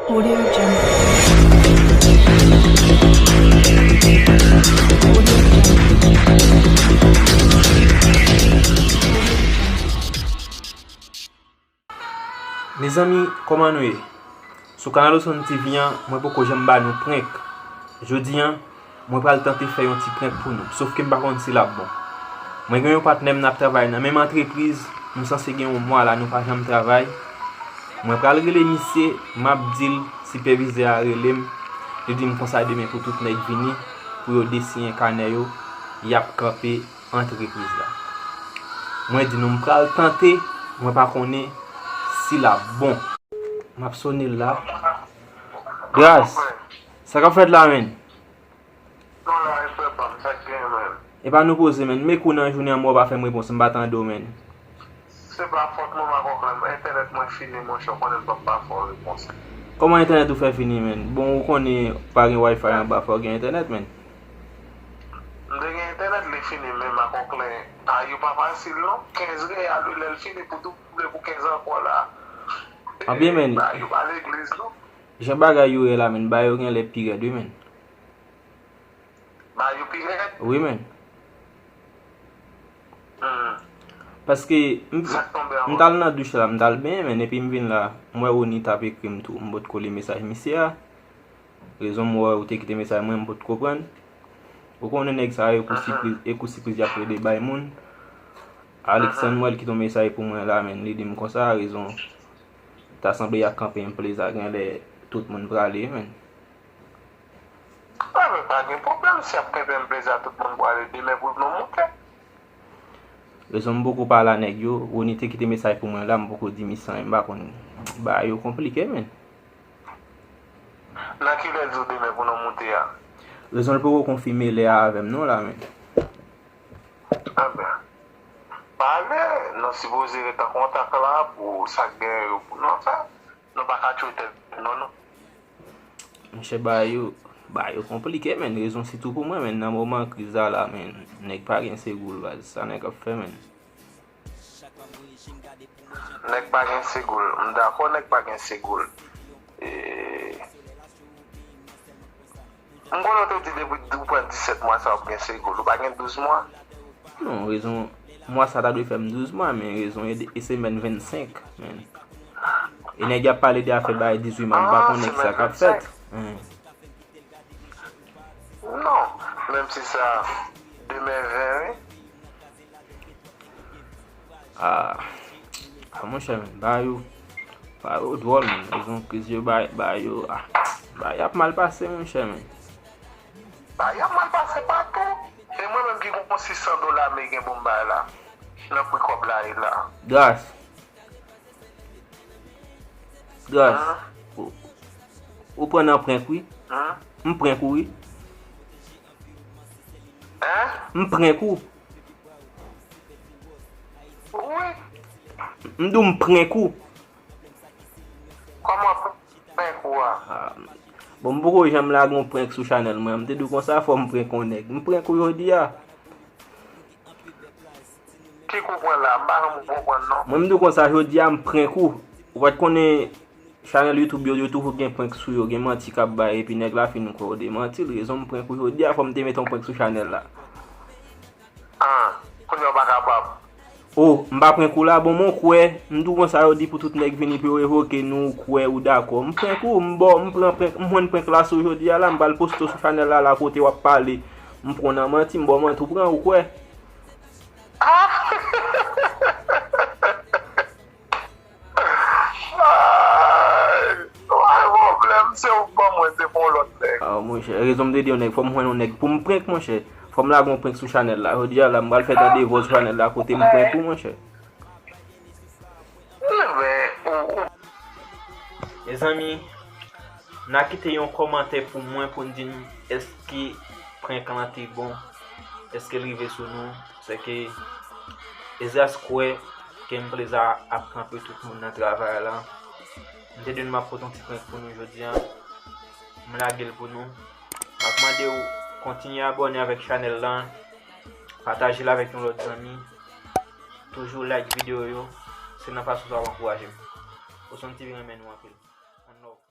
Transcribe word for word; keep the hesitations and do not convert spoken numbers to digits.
Audio Jungle. Mezanmi, kòman nou ye? Sou kanal Osonn T V an, mwen poko janm ba nou prank. Jodi an, mwen pral tante fè yon ti prank pou nou, sof ke m pa konn si l ap bon. Mwen gen yon patnè m n ap travay nan menm antrepriz, nou sanse gen yon mwa la nou pa janm travay. Mwen pral rele misye, m ap di l sipèvizè a rele m, li di m konsa demen pou tout nèg vini, pou yo desiyen kanè yo, y ap kanpe antrepriz la. Mwen di nou m pral tante, mwen pa konnen si l ap bon. M ap sone l la. Gras, sa k ap fèt la, menn? Non, la, respè pa m, sa k gen, menn? Epa nou poze, menn. M ekri w nan jounen an, men w pa fè m repons, m pa tande w, menn. Se pa fòt mwen, Makòklè, entènèt mwen fini, monchè, w konnen m p ap ba fè w repons. Kòman entènèt ou fè fini, menn? Bon, ou konnen pa gen Wi-Fi anba, fò w gen entènèt, menn. M te gen entènèt, li fini, men Makòklè, a yo pa fasil, non. Kenz reyal, wi, lè l fini pou double pou kenz ankò la. Anben, menn. A yo pa legliz, non. Jan bagay yo ye la, menn, bagay yo genlè pi rèd, wi, menn. Ba yo pi rèd? Wi, menn. Hmm. Paske m, sa k tonbe an m t al nan douch la, m t al benyen, menn, epi m vin la, m wè Rony t ap ekri m tou, m potko li mesaj misye a. Rezon m wè ou te kite mesaj mwen, m potko prann. Ou konnen nèg sa yo, ekou sipriz, ekou sipriz y ap plede bay moun. Alexandre, m wè l kite yon mesaj pou mwen la, menn, li di m konsa, rezon, ta sanble y ap kanpe yon pleza, genlè tout moun prale, menn. Anben, pa gen pwoblèm, si y ap kanpe yon pleza, tout moun prale demen pou nou moute. Rezon m poko pale a nèg yo, Rony te kite mesaj pou mwen la, m poko di misye anyen, m pa konn. Bagay yo konplike, menn. Nan kilè l di w demen pou nou moute a? Rezon l poko konfime lè a avè m non la, menn. Anben, pale, nou sipoze ret an kontak la pou sa k gen yo pou nou fè. Nou pa ka tchwe tèt nou, non. Monchè, bagay yo, bagay yo konplike, menn. Rezon sitou pou mwen, menn. Nan moman kriz la, la, menn, nèg pa gen segou l, baz. Sa nèg ap fè, menn. Nèg pa gen segou l. M dakò, nèg pa gen segou l. E, m konnen w te di depi w pran disèt mwa sa w ap gen segou l. Ou pa gen douz mwa? Non, rezon, mwa sa ta dwe fè m douz mwa, men rezon e, e semèn vennsenk, menn. E nèg y ap pale de afè bay dizuit mwa, m pa konn nèg sa k ap fèt. Hen. Non, menm si sa, demen ven, wi. Ah, ah, monchè, menn, bagay yo, bagay yo dwòl, menn. Rezon kriz yo, bagay, bagay yo, ah, bagay ap mal pase, monchè, menn. Bagay ap mal pase patou. E mwen menm ki gon sis san dola ameriken pou m bay la, nan pri kòb la ye la. Gras. Gras. Hen? Ou, ou pran nan prank, wi. Hen? M prank ou, wi. Hen? M prank ou. Wi. M di w m prank ou. Kòman prank ou a? Ah, bon, m poko janm lage yon prank sou chanèl mwen. M te di w konsa, fò m prank yon nèg. M prank ou jodi a. Ki kou pran la? M pa janm konprann, non. Mwen, m di w konsa, jodi a, m prank ou. Ou pa t konnen chanèl YouTube yo, yo toujou gen prank sou yo, gen manti k ap bay, epi nèg la fin kwè w de manti l. Rezon m prank ou jodi a, fò m te mete yon prank sou chanèl la. Ah, kounye a w pa kapab. Oh, m pa prank ou la, bon, mwen kwè, m di w konsa, yo di pou tout nèg vini pou yo revoke nou, ou kwè, ou dakò. M prank ou, m ba w, m pran prank, m jwenn prank la sou jodi a la, m pral poste w sou chanèl la, la kote w ap pale. M pran w nan manti, m ba w manti, ou pran, ou kwè. Ah! Ay, pa gen pwoblèm, se ou k ban mwen, se pa yon lòt nèg. Ah, monchè, rezon m te di yon nèg, fò m jwenn yon nèg pou m prank, monchè. Fò m lage yon prank sou chanèl la. Jodi a la, m pral fè tande vwa sou chanèl la, kote m prank ou, monchè. Mezanmi, n a kite yon kòmantè pou mwen pou n di m èske prank lan te bon, èske l rive sou nou. Sèke Ezras kwè ke Mpleza ap kanpe tout moun nan travay la. M te di nou m ap pote yon ti prank pou nou jodi a. M lage l pou nou. M ap mande w kontinye abòne avèk chanèl la. Pataje l avèk yon lòt zanmi. Toujou like videyo yo. Se nan fason sa w ap ankouraje m. Osonn T V renmen nou anpil. One love.